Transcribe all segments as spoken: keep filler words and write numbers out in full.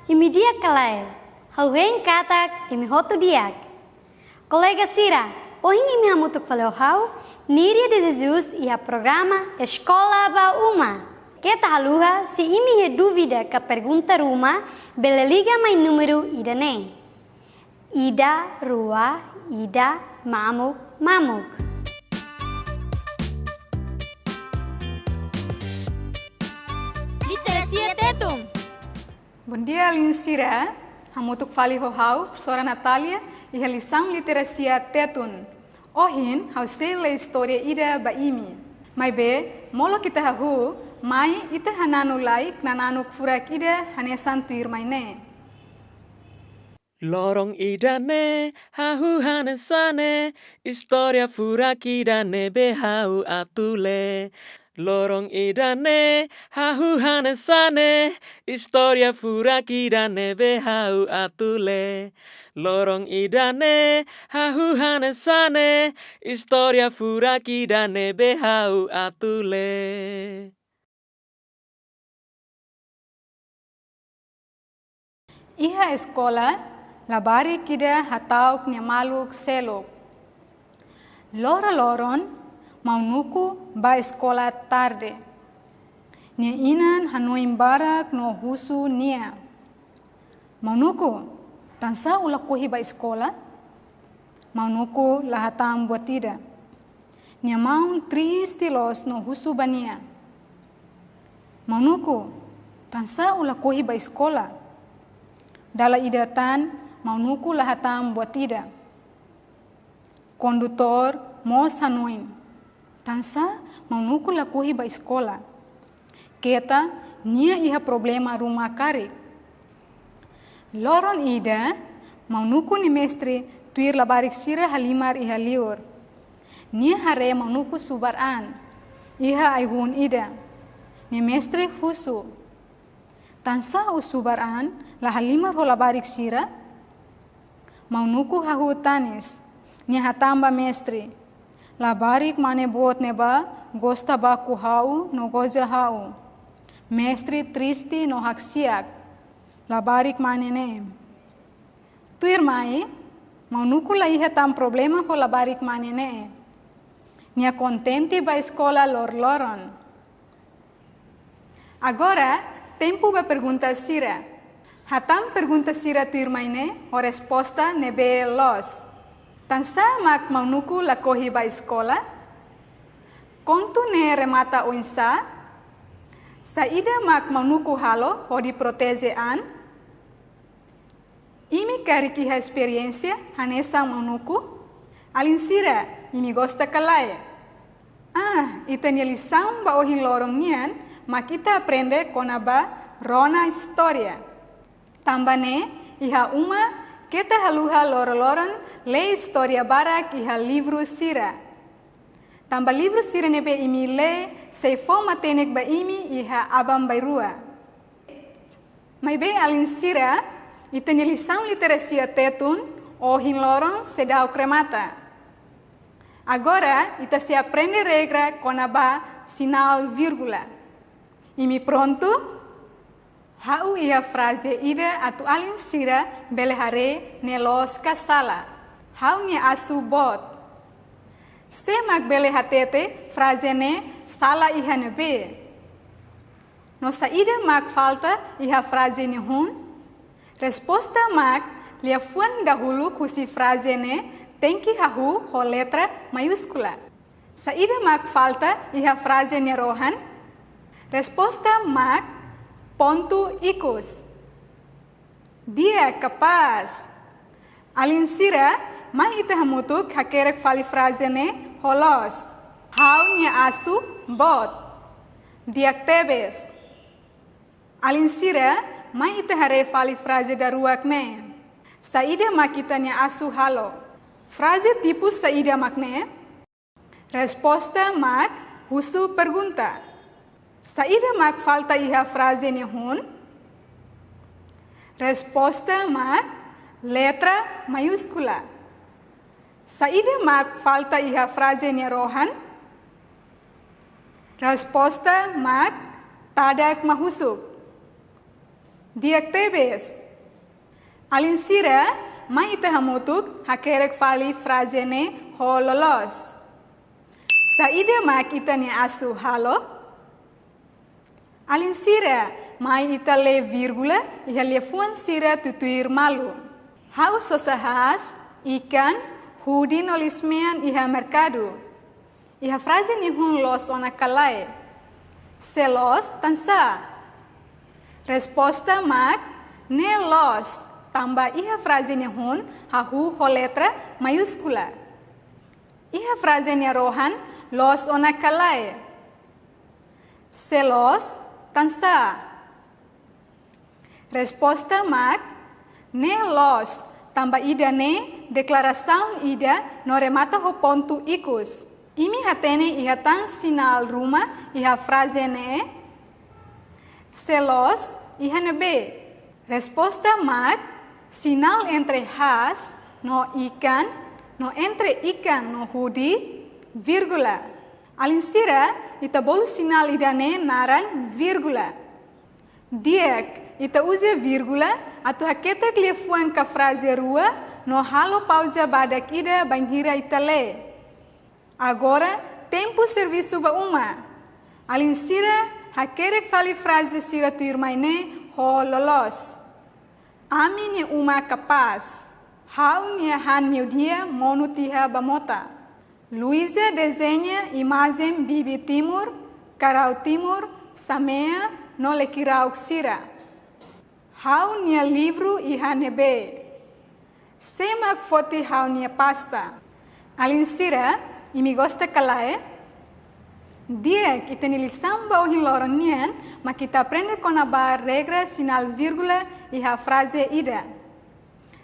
Imi di'ak ka lae? Ha'u hein katak imi hotu di'ak. Kolega sira, ohin imi hamutuk fali ho ha'u, Níria de Jesus iha programa Eskola ba Uma. Keta haluha, se imi iha dúvida ka pergunta ruma, bele liga mai númeru ida-ne'e. Ida, rua, ida, mamuk, mamuk. Literasia Tetun. Bondia, alin sira. Hamutuk fali ho ha'u, profesora Natália, iha lisaun Literasia Tetun. Ohin, ha'u sei lee istória ida ba imi. Maibé, molok ita hahú, mai ita hananu lai knananuk furak ida hanesan tuirmai ne'e. Loron ida-ne'e, hahú hanesan ne'e, istória furak ida ne'ebé ha'u atu lee. Loron ida-ne'e, hahú hanesan ne'e, istória furak ida ne'ebé ha'u atu lee. Loron ida-ne'e, hahú hanesan ne'e, istória furak ida ne'ebé ha'u atu lee. Iha eskola, labarik ida hata'uk nia maluk seluk. Loroloron, Maun Nuku bá eskola tarde. Nia inan hanoin barak no husu nia. "Maun Nuku, tansá ó lakohi bá eskola?" Maun Nuku la hatán buat ida. Nia maun triste loos no husu ba nia. "Maun Nuku, tansá ó lakohi bá eskola?" Dala ida tan, Maun Nuku la hatán buat ida. Kondutór mós hanoin. Tansá Maun Nuku lakohi bá eskola? Keta nia iha problema ruma karik. Loron ida, Maun Nuku nia mestre tuir labarik sira halimar iha liur. Nia haree Maun Nuku subar an iha ai-hun ida. Nia mestre husu: "Tansá ó subar an, la halimar ho labarik sira?" Maun Nuku hahú tanis. Nia hatán ba mestre: "Labarik mane boot ne'ebá gosta baku ha'u no goza ha'u." Mestre triste no haksiak. Labarik mane ne'e. Tuirmai, Maun Nuku la iha tan problema ho labarik mane ne'e. Nia kontente bá eskola loroloron. Agora, tempu ba pergunta sira. Hatán pergunta sira tuirmai ne'e ho resposta ne'ebé loos. Tansá mak Maun Nuku lakohi bá eskola? Kontu ne'e remata oinsá? Saida mak Maun Nuku halo hodi proteje an? Imi karik iha esperiénsia hanesan Maun Nuku? Alin sira, imi gosta ka lae? Ah, ita-nia lisaun ba ohin loron nian mak ita aprende kona-ba rona istória. Tanba ne'e, iha uma, keta haluha loroloron lee istória barak iha livru sira. Tanba livru sira ne'ebé imi lee sei fó matenek ba imi iha aban-bainrua. Maibé alin sira, ita-nia lisaun Literasia Tetun ohin loron seidauk remata. Agora, ita sei aprende regra kona-ba sinál vírgula. Imi prontu? Ha'u iha fraze ida atu alin sira bele haree ne'e loos ka sala. Ha'u-nia asu boot. Sé mak bele hatete fraze ne'e sala iha ne'ebé? No saida mak falta iha fraze nia hun? Resposta mak liafuan dahuluk husi fraze ne'e tenke hahú ho letra maiúskula. Saida mak falta iha fraze nia rohan? Resposta mak pontu ikus. Di'ak, kapás. Alin sira, mai ita hamutuk hakerek fali fraze ne'e ho loos. Ha'u-nia asu boot. Di'ak tebes. Alin sira, mai ita haree fali fraze daruak ne'e. Saida mak ita-nia asu halo? Fraze tipu saida mak ne'e? Resposta mak husu pergunta. Saida mak falta iha fraze nia hun? Resposta mak letra maiúskula. Saida mak falta iha fraze nia rohan? Resposta mak tadak mahusuk. Di'ak tebes. Alin sira, mai ita hamutuk hakerek fali fraze ne'e ho loloos. Saida mak ita-nia asu halo? Alin sira, mai ita lee vírgula iha liafuan sira tutuir malu. Ha'u sosa haas, ikan, hudi no liis-mean iha merkadu. Iha fraze nia hun loos ona ka lae? Se loos, tansá? Resposta mak ne'e loos, tanba iha fraze nia hun hahú ho letra maiúskula. Iha fraze nia rohan loos ona ka lae? Se loos, tansá? Resposta mak ne'e loos, tanba ida-ne'e deklarasaun ida no remata ho pontu ikus. Imi hatene iha tan sinál ruma iha fraze ne'e? Se loos, iha ne'ebé? Resposta mak sinál entre haas no ikan, no entre ikan no hudi, vírgula. Alin sira, ita bolu sinál ida-ne'e naran vírgula. Di'ak, ita uza vírgula atu haketak liafuan ka fraze rua no halo pauza badak ida bainhira ita lee. Agora, tempu servisu ba uma. Alin sira, hakerek fali fraze sira tuirmai ne'e ho loloos. Ami-nia uma kapás. Ha'u-nia han meiudia monu tiha ba mota. Luísa dezeña imajen bibi-timur, karau-timur, samea no lekirauk sira. Ha'u-nia livru iha ne'ebé? Sé mak foti ha'u-nia pasta? Alin sira, imi gosta ka lae? Di'ak, ita-nia lisaun ba ohin loron nian mak ita aprende kona-ba regra sinál vírgula iha fraze ida.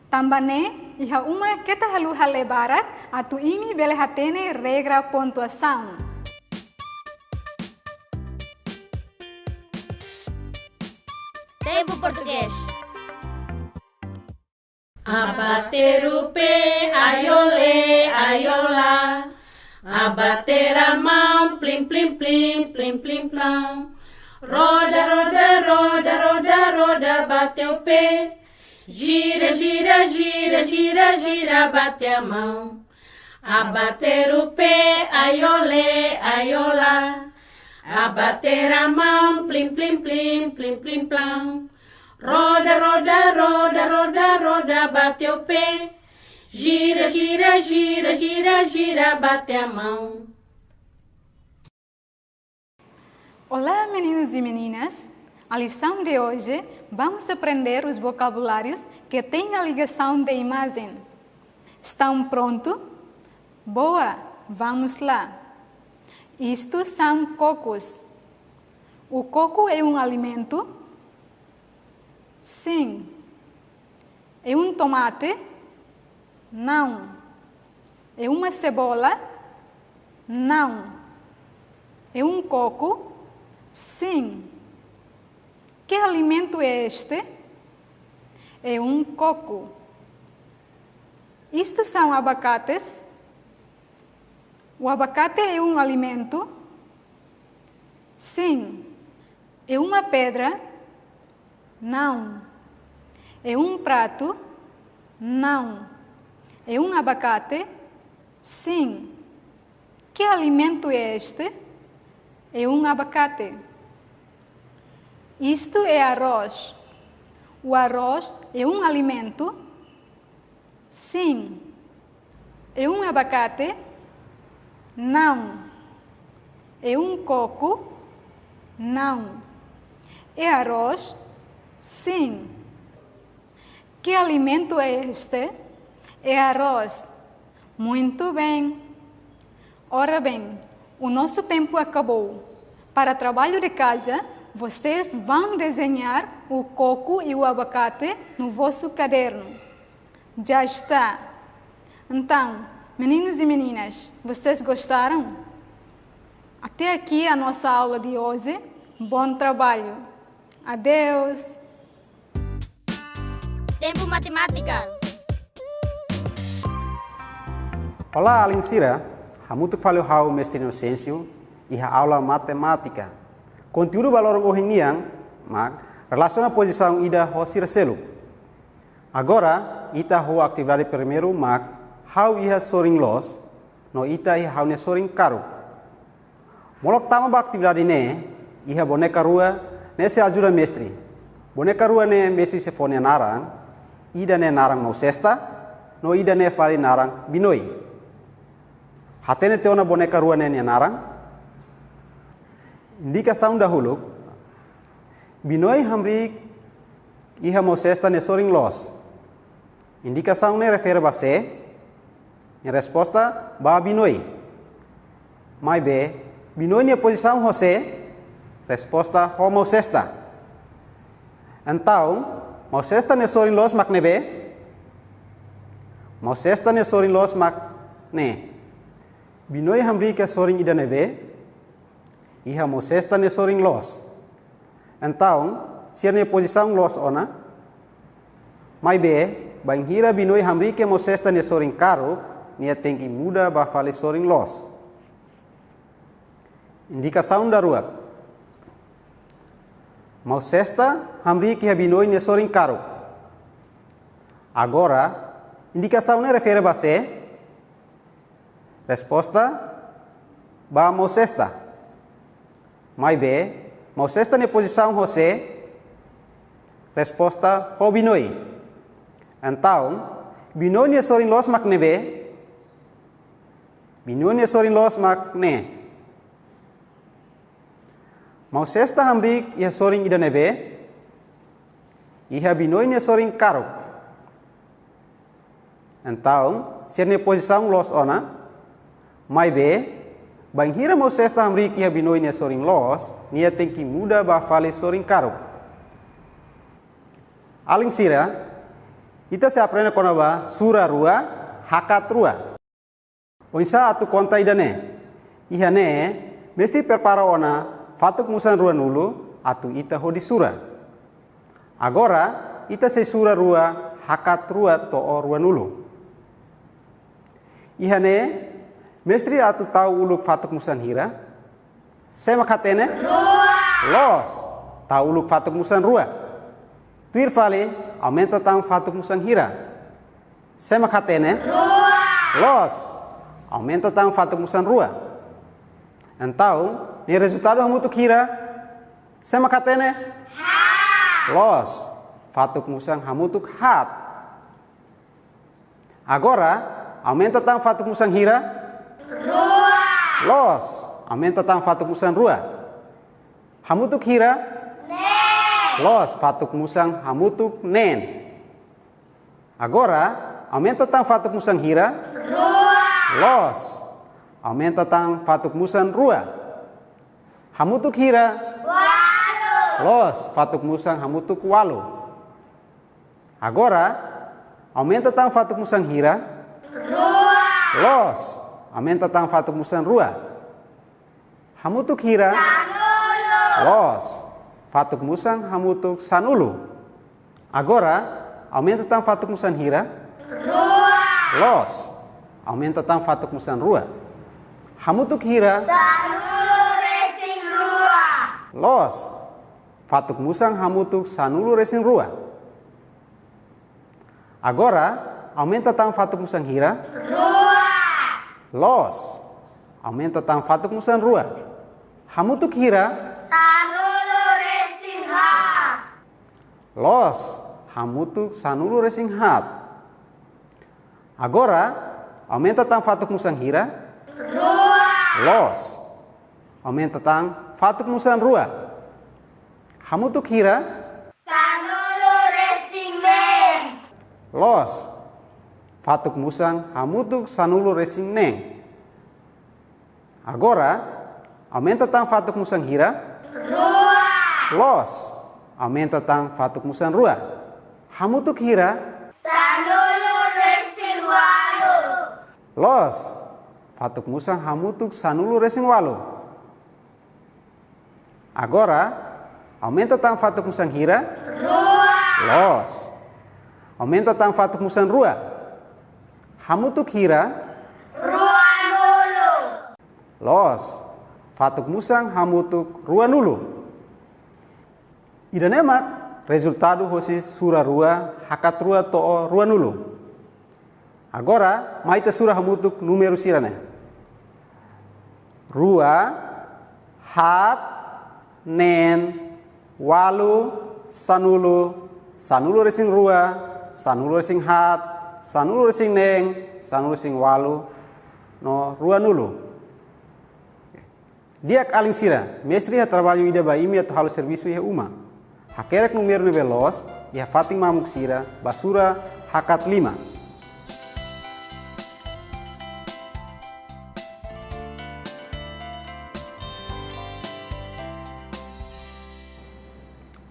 Tanba ne'e, iha uma keta haluha lee barak atu imi bele hatene regra pontuasaun. Tempu Portugés. Abater o pé, ai olé, ai olá. Abater a mão, plim, plim, plim, plim, plim, plom. Roda, roda, roda, roda, roda, bate o pé. Gira, gira, gira, gira, gira, bate a mão. Abater o pé, ai olé, ai olá. Abater a mão, plim, plim, plim, plim, plim, plom. Roda, roda, roda, roda, roda, bate o pé. Gira, gira, gira, gira, gira, bate a mão. Olá, meninos e meninas! A lição de hoje, vamos aprender os vocabulários que têm a ligação de imagem. Estão pronto? Boa! Vamos lá! Isto são cocos. O coco é um alimento? Sim. É um tomate? Não. É uma cebola? Não. É um coco? Sim. Que alimento é este? É um coco. Isto são abacates? O abacate é um alimento? Sim. É uma pedra? Não. É um prato? Não. É um abacate? Sim. Que alimento é este? É um abacate. Isto é arroz. O arroz é um alimento? Sim. É um abacate? Não. É um coco? Não. É arroz? Sim. Que alimento é este? É arroz. Muito bem. Ora bem, o nosso tempo acabou. Para trabalho de casa, vocês vão desenhar o coco e o abacate no vosso caderno. Já está. Então, meninos e meninas, vocês gostaram? Até aqui a nossa aula de hoje. Bom trabalho. Adeus. Tempu Matemátika. Olá, alin sira. Hamutuk fali ho ha'u, Mestre Inocêncio, iha aula matemátika. Konteúdu ba loron ohin nian mak Relasiona pozisaun ida ho sira seluk. Agora, ita ho atividade primeiru mak ha'u iha sorin loos, no ita iha ha'u-nia sorin karuk. Molok tama ba atividade ne'e, iha boneka rua ne'e sei ajuda mestre. Boneka rua ne'e mestre sei fó nia naran, ida ne'e naran Mau Sesta, no ida ne'e fali naran Binoi. Hatene tiha ona boneka rua ne'e nia naran? Indikasaun dahuluk, Binoi hamriik iha Mau Sesta nia sorin loos. Indikasaun ne'e refere ba sé? Nia resposta ba Binoi. Maibé, Binoi nia pozisaun ho sé? Resposta ho Mau Sesta. Entaun, Mau Sesta nia sorin loos mak ne'ebé? Mau Sesta nia sorin loos mak ne'e. Binoi hamriik iha sorin ida ne'ebé? Iha Mau Sesta nia sorin loos. Entaun, sira-nia pozisaun loos ona. Maibé, bainhira Binoi hamriik iha Mau Sesta nia sorin karuk, nia tenke muda ba fali sorin loos. Indikasaun daruak. Mau Sesta hamriik iha Binoi nia sorin karuk. Agora, indikasaun ne'e refere ba sé? Resposta ba Mau Sesta. Maibé, Mau Sesta nia pozisaun ho sé? Resposta ho Binoi. Entaun, Binoi nia sorin loos mak ne'ebé? Binoi nia sorin loos mak ne'e. Mau Sesta hamriik iha sorin ida ne'ebé? Iha Binoi nia sorin karuk. Entaun, sira-nia pozisaun loos ona. Maibé, bainhira Mau Sesta hamriik iha Binoi nia sorin loos, nia tenke muda ba fali sorin karuk. Alin sira, ita sei aprende kona-ba sura rua, hakat rua. Oinsá atu konta ida-ne'e? Iha ne'e, mestre prepara ona fatuk-musan ruanulu atu ita hodi sura. Agora, ita sei sura rua, hakat rua to'o ruanulu. Iha ne'e, mestre atu tau uluk fatuk-musan hira? Sé mak hatene? Rua. Loos, tau uluk fatuk-musan rua. Tuir fali, aumenta tan fatuk-musan hira? Sé mak hatene? Rua. Loos, aumenta tan fatuk-musan rua. Entaun, nia rezultadu hamutuk hira? Sé mak hatene? Haat. Loos, fatuk-musan hamutuk haat. Agora, aumenta tan fatuk-musan hira? Rua. Loos, aumenta tan fatuk-musan rua. Hamutuk hira? Neen. Loos, fatuk-musan hamutuk neen. Agora, aumenta tan fatuk-musan hira? Rua. Loos, aumenta tan fatuk-musan rua. Hamutuk hira? Ualu. Loos, fatuk-musan hamutuk ualu. Agora, aumenta tan fatuk-musan hira? Rua. Loos, aumenta tan fatuk-musan rua. Hamutuk hira? Sanulu. Loos, fatuk-musan hamutuk sanulu. Agora, aumenta tan fatuk-musan hira? Rua. Loos, aumenta tan fatuk-musan rua. Hamutuk hira? Sanulu-resin-rua. Loos, fatuk-musan hamutuk sanulu-resin-rua. Agora, aumenta tan fatuk-musan hira? Rua. Loos, aumenta tan fatuk-musan rua. Hamutuk hira? Sanulu-resin-haat. Loos, hamutuk sanulu-resin-haat. Agora, aumenta tan fatuk-musan hira? Rua. Loos, aumenta tan fatuk-musan rua. Hamutuk hira? Sanulu-resin-neen. Loos, fatuk-musan hamutuk sanulu-resin-neen. Agora, aumenta tan fatuk-musan hira? Rua. Loos, aumenta tan fatuk-musan rua. Hamutuk hira? Sanulu-resin-ualu. Loos, fatuk-musan hamutuk sanulu-resin-ualu. Agora, aumenta tan fatuk-musan hira? Rua. Loos, aumenta tan fatuk-musan rua. Hamutuk hira? Ruanulu. Loos, fatuk-musan hamutuk ruanulu. Ida-ne'e mak Rezultadu hosi sura rua, hakat rua to'o ruanulu. Agora, mai ita sura hamutuk númeru sira-ne'e. Rua, haat, neen, ualu, sanulu, sanulu resin rua, sanulu resin haat, sanulu resin neen, sanulu resin ualu, no ruanulu. Di'ak alin sira, mestre iha traballu ida ba imi atu halo servisu iha uma. Hakerek númeru ne'ebé loos iha fatin mamuk sira ba sura hakat lima.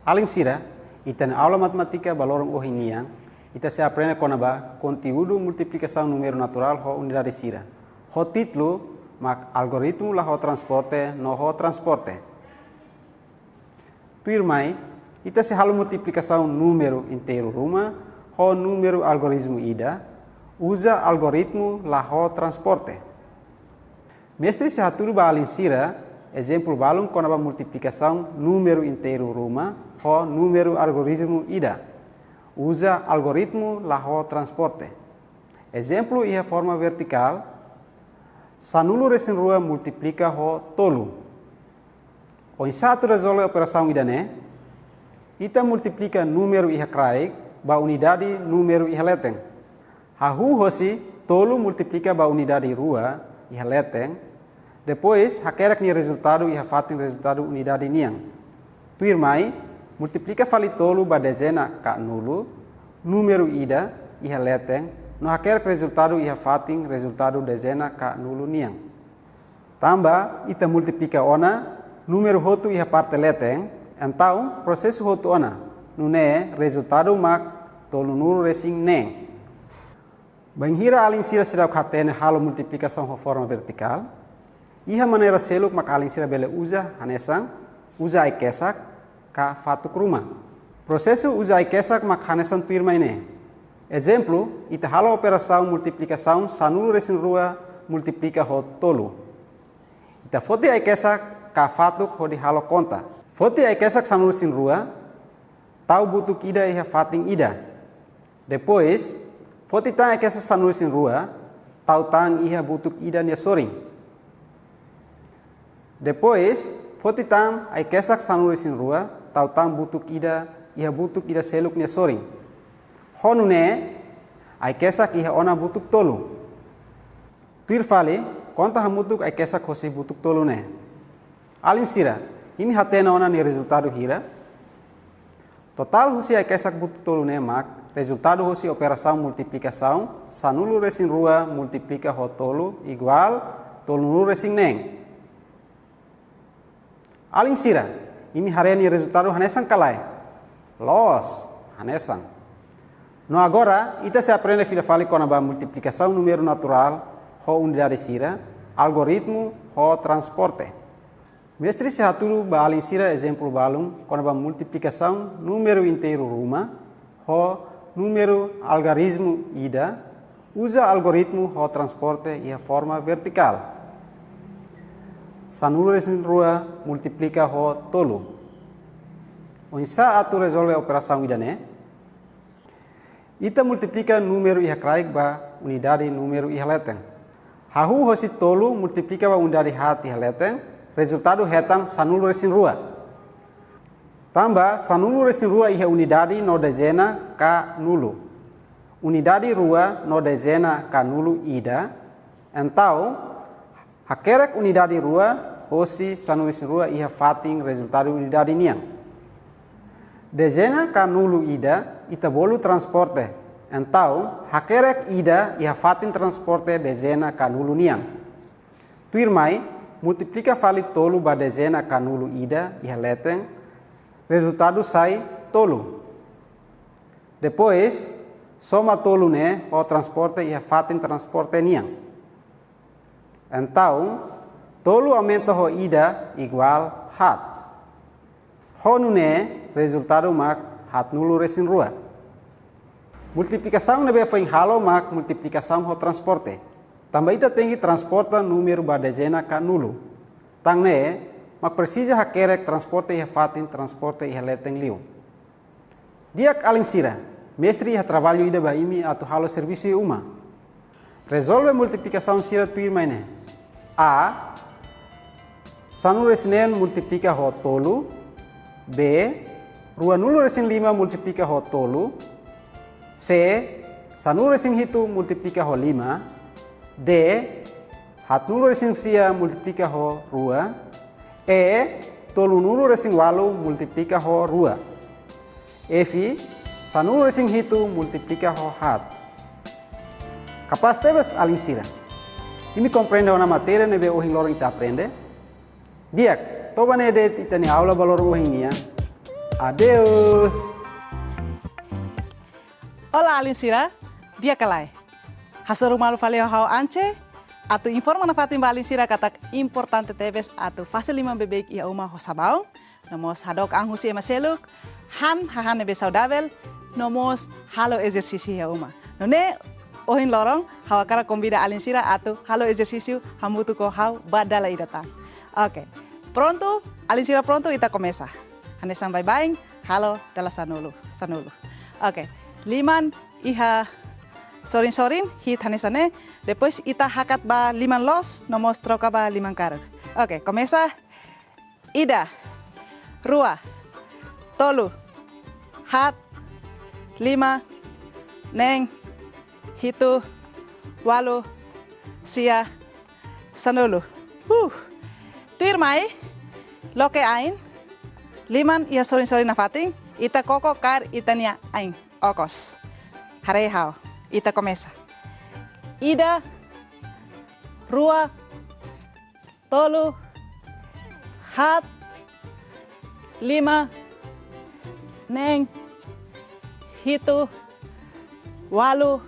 Alin sira, ita-nia aula matemátika ba loron ohin nian, ita sei aprende kona-ba konteúdu multiplikasaun númeru naturál ho unidade sira. Ho títulu mak algoritmu la ho transporte no ho transporte. Tuirmai, ita sei halo multiplikasaun númeru inteiru ruma ho númeru algoritmu ida, uza algoritmu la ho transporte. Mestre sei hatudu ba alin sira ezemplu balun kona-ba multiplikasaun númeru inteiru ruma ho númeru algoritmu ida, uza algoritmu la ho transporte. Ezemplu iha forma vertikál, sanulu resin rua multiplika ho tolu. Oinsá atu rezolve operasaun ida-ne'e? Ita multiplika númeru iha kraik ba unidade númeru iha leten. Hahú hosi tolu multiplika ba unidade rua iha leten, depois hakerek nia rezultadu iha fatin rezultadu unidade nian. Tuirmai, multiplika fali tolu ba dezena ka nulu, númeru ida iha leten, no hakerek rezultadu iha fatin rezultadu dezena ka nulu nian. Tanba ita multiplika ona númeru hotu iha parte leten, entaun prosesu hotu ona, nune'e rezultadu mak tolunulu resin neen. Bainhira alin sira seidauk hatene halo multiplikasaun ho forma vertikál, iha maneira seluk mak alin sira bele uza hanesan, uza ai-kesak ka fatuk ruma. Prosesu uza ai-kesak mak hanesan tuirmai ne'e. Ezemplu, ita halo operasaun multiplikasaun sanulu resin rua multiplika ho tolu. Ita foti ai-kesak ka fatuk hodi halo konta. Foti ai-kesak sanulu resin rua, tau butuk ida iha fatin ida. Depois, foti tan ai-kesak sanulu resin rua, tau tan iha butuk ida nia sorin. Depois, foti tan ai-kesak sanulu resin rua, tau tan butuk ida iha butuk ida seluk nia sorin. Ho nune'e, ai-kesak iha ona butuk tolu. Tuir fali, konta hamutuk ai-kesak hosi butuk tolu ne'e. Alin sira, imi hatene ona nia rezultadu hira? Totál husi ai-kesak butuk tolu ne'e mak rezultadu husi operasaun multiplikasaun sanulu resin rua multiplika ho tolu iguál tolunulu resin neen. Alin sira, imi haree nia rezultadu hanesan ka lae? Loos, hanesan. No agora, ita sei aprende fila fali kona-ba multiplikasaun númeru naturál ho unidade sira, algoritmu ho transporte. Mestre sei hatudu ba alin sira ezemplu balun kona-ba multiplikasaun númeru inteiru ruma ho númeru algarizmu ida, uza algoritmu ho transporte iha forma vertikál. Sanulu resin rua multiplika ho tolu. Oinsá atu rezolve operasaun ida-ne'e? Ita multiplika númeru iha kraik ba unidade númeru iha leten. Hahú hosi tolu multiplika ba unidade haat iha leten, rezultadu hetan sanulu resin rua. Tanba sanulu resin rua iha unidade no dezena ka nulu. Unidade rua no dezena ka nulu ida, entaun hakerek unidade rua hosi sanulu resin rua iha fatin rezultadu unidade nian. Dezena ka nulu ida, ita bolu transporte, entaun hakerek ida iha fatin transporte dezena ka nulu nian. Tuirmai, multiplika fali tolu ba dezena ka nulu ida iha leten, rezultadu sai tolu. Depois, soma tolu ne'e ho transporte iha fatin transporte nian. Entaun, tolu aumenta ho ida iguál haat. Ho nune'e, rezultadu mak haatnulu resin rua. Multiplikasaun ne'ebé foin halo mak multiplikasaun ho transporte. Tanba ita tenke transporta númeru ba dezena ka nulu. Tan ne'e, mak presiza hakerek transporte iha fatin transporte iha leten liu. Di'ak alin sira, mestre iha traballu ida ba imi atu halo servisu iha uma. Rezolve multiplikasaun sira tuirmai ne'e. A, sanulu-resin-neen multiplika ho tolu. B, ruanulu-resin-lima multiplika ho tolu. C, sanulu-resin-hitu multiplika ho lima. D, haatnulu-resin-sia multiplika ho rua. E, tolunulu-resin-ualu multiplika ho rua. F, sanulu-resin-hitu multiplika ho haat. Kapás tebes alin sira. Imi komprende ona matéria ne'ebé ohin loron ita aprende? Di'ak, to'o ba ne'e de'it ita-nia aula ba loron ohin nian. Adeus. Olá alin sira, di'ak ka lae? Hasoru malu fali ho ha'u Ance, atu informa nafatin ba alin sira katak importante tebes atu fase liman beibeik iha uma ho sabaun, no mós hadook an husi ema seluk, han hahán ne'ebé saudavel, no mós halo ezersísiu iha uma. Nune'e, ohin loron, ha'u hakarak konvida alin sira atu halo ezersísiu hamutuk ho ha'u ba dala ida tan. Oke, prontu, alin sira prontu, ita komesa. Hanesan baibain, halo dala sanulu, sanulu. Oke, liman iha sorin-sorin, hi'it hanesan ne'e. Depois ita hakat ba liman loos, no mós troka ba liman karuk. Oke, komesa. Ida, rua, tolu, haat, lima, neen, hitu, ualu, sia, sanulu. Huh. Tuirmai, loke ain, liman iha sorin-sorin nafatin, ita koko kaer ita-nia ain okos. Haree ha'u, ita komesa. Ida, rua, tolu, haat, lima, neen, hitu, ualu,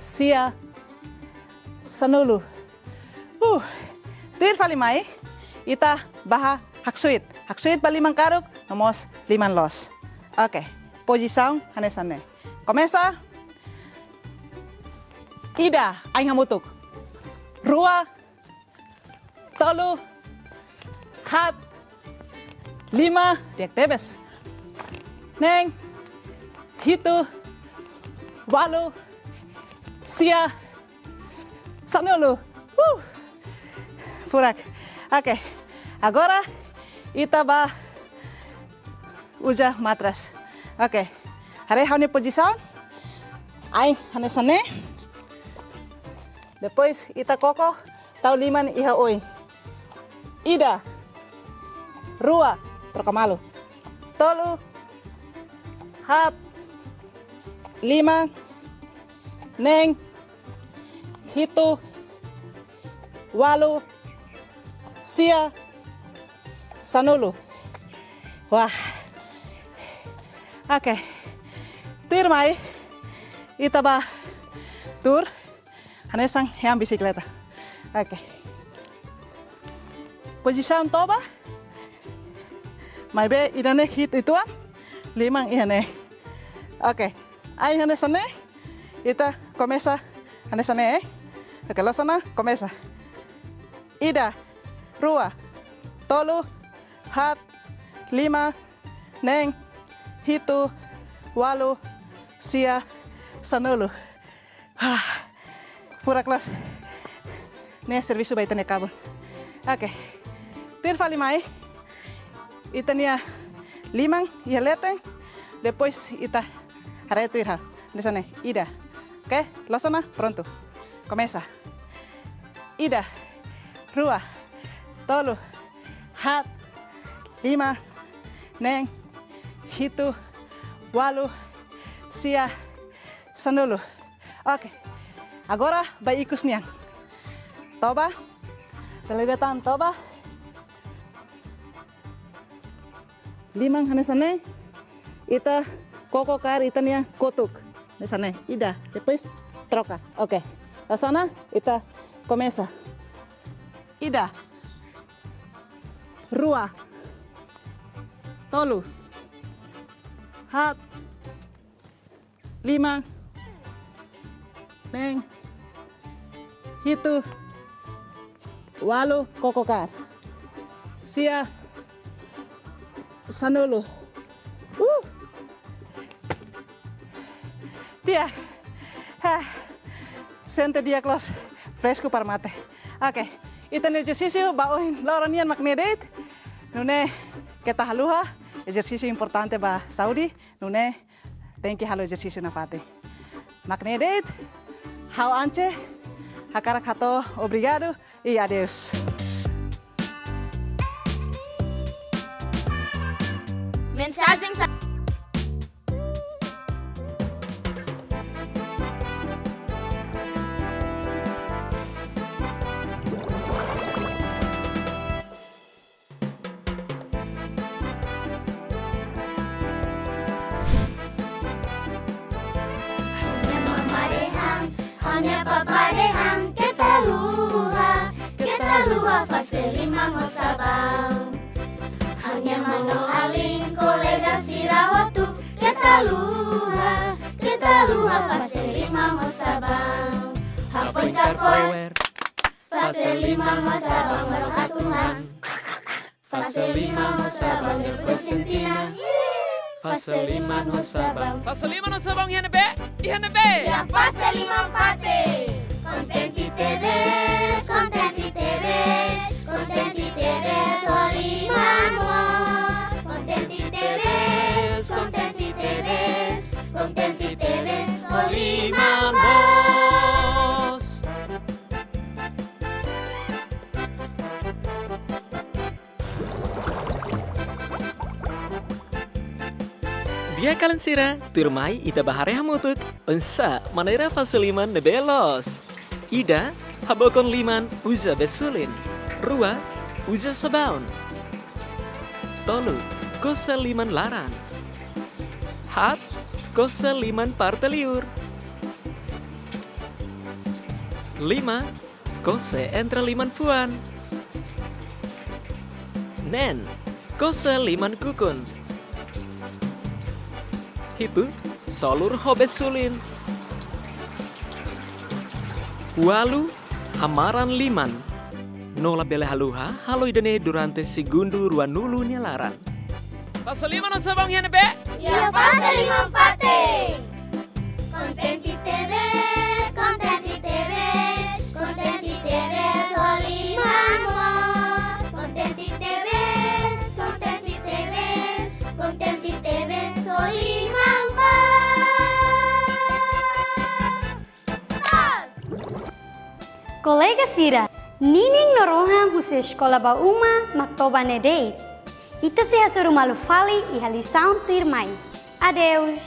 sia, sanulu. Uh, tuir fali mai, ita bá haksoit. Haksoit ba liman karuk, no mós liman loos. Oke, pozisaun hanesan ne'e. Komesa. Ida, ain hamutuk. Rua, tolu, haat, lima, di'ak tebes. Neen, hitu, ualu, sia, sanulu. Huh. Furak. Oke. Agora ita bá uza matras. Oke. Haree ha'u-nia pozisaun. Ain hanesan ne'e. Depois ita koko tau liman iha oin. Ida. Rua. Troka malu. Tolu. Haat. Lima. Neen. Hitu. Ualu. Sia. Sanulu. Wah. Oke. Tuirmai. Ita bá tuur. Hanesan hean bisikleta. Oke. Pozisaun toba. Maibé ida-ne'e hi'it uitoan, liman iha ne'e. Oke. Ain hanesan ne'e. Ita komesa hanesan ne'e. Oke, loos ona, komesa. Ida, rua, tolu, haat, lima, neen, hitu, ualu, sia, sanulu. Hah, furak loos. Ne'e servisu ba ita-nia kabun. Oke. Tuir fali mai. Ita-nia liman iha leten. Depois ita haree tuir ha'u. Hanesan ne'e. Ida. Oke, loos ona, prontu. Komesa. Ida. Rua. Tolu. Haat. Lima. Neen. Hitu. Ualu. Sia. Sanulu. Oke. Agora ba ikus nian. Toba. Dala ida tan toba. Liman hanesan ne'e. Ita koko kaer ita-nia kotuk. Hanesan ne'e. Ida. Depois troka. Oke. Loos ona, ita komesa. Ida. Rua. Tolu. Haat. Lima. Neen. Hitu. Ualu, koko kaer. Sia. Sanulu. Uh. Ya. Hah. Sente di'ak loos, fresku para mate. Oke, ita-nia ezersísiu ba ohin loron nian mak ne'e de'it. Nune'e keta haluha, ezersísiu importante ba saúde. Nune'e tenke halo ezersísiu nafatin. Mak ne'e de'it, ha'u Ance, hakarak hato'o obrigadu i adeus. Mensajen sa- Ha'u-nia mama dehan, ha'u-nia papa dehan, keta haluha, keta haluha fase liman ho sabaun. Ha'u-nia maun-alin, kolega sira hotu, keta haluha, keta haluha fase liman ho sabaun. Hafoin kafoer, fase liman ho sabaun, maluk atuan. Fase liman ho sabaun, depois sentina. Fase liman ho sabaun. Fase liman ho sabaun iha ne'ebé? Iha ne'ebé? Iha fase liman fatin. Kontente tebes, kontente tebes, kontente tebes ho liman moos. Kontente tebes, kontente tebes, kontente tebes ho liman moos. Di'ak alin sira, tuirmai ita bá haree hamutuk oinsá maneira fase liman ne'ebé loos. Ida, habokon liman uza bee sulin. Rua, uza sabaun. Tolu, kose liman laran. Haat, kose liman parte liur. Lima, kose entre liman fuan. Neen, kose liman kukun. Hitu, solur ho bee sulin. Ualu, hamaran liman. No labele haluha, halo ida-ne'e durante segundu ruanulu nia laran. Fase liman ho sabaun iha ne'ebé? Iha fase liman fatin. Kontente tebes, kontente tebes, kontente tebes ho liman moos. Kontente tebes, kontente tebes, kontente tebes ho liman moos. Kolega sira, ninin no rohan husi Eskola ba Uma mak to'o ba ne'e de'it. Ita sei hasoru malu fali iha lisaun tuirmai. Adeus.